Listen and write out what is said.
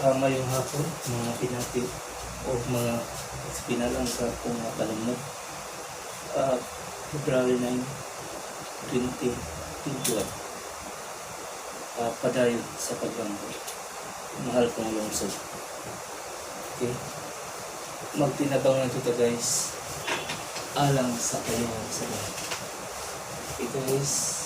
Mayong hapon, mga pinati o mga pinalang sa akong mga palumot. February 9, 2021. Padayon sa paglambo. Mahal kong lungsod. Okay? Magtinabang na ito, guys, alang sa kayo sa lahat. Okay, guys.